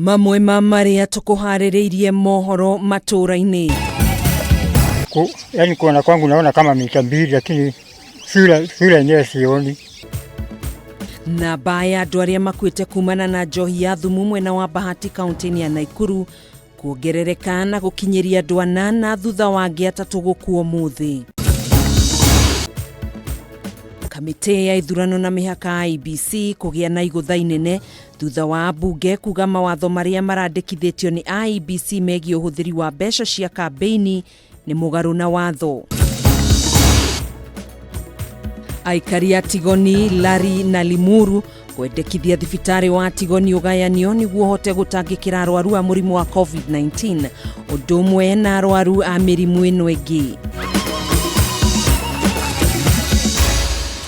Mamwe ma marĩa tũkũharĩrĩirie mohoro matũũra-inĩ. Ku, yani kuona kwangu naona kama mita 2, lakini sura yenyewe sioni. Namba ya andũ arĩa makuĩte kumana na njohi ya thumu mwena wa Bahati kaunti-inĩ ya Naikuru kuongerereka na gũkinyĩria andũ 8 thutha wa angĩ 3 gũkua ũmũthĩ. Kamĩtĩ ya ithurano na mĩhaka IEBC kũgĩa na igũtha inene thutha wa ambunge kuga mawatho marĩa marandĩkithĩtio nĩ IEBC megiĩ ũhũthĩri wa mbeca cia kambĩini nĩ mũgarũ na watho. Aikari a Tigoni, Lari na Limuru kwendekithia thibitarĩ wa Tigoni ũgayanio nĩguo ũhote gũtangĩkĩra arwaru a mũrimũ wa COVID-19 ũndũ ũmwe na arwaru a mĩrimũ ĩno ĩngĩ.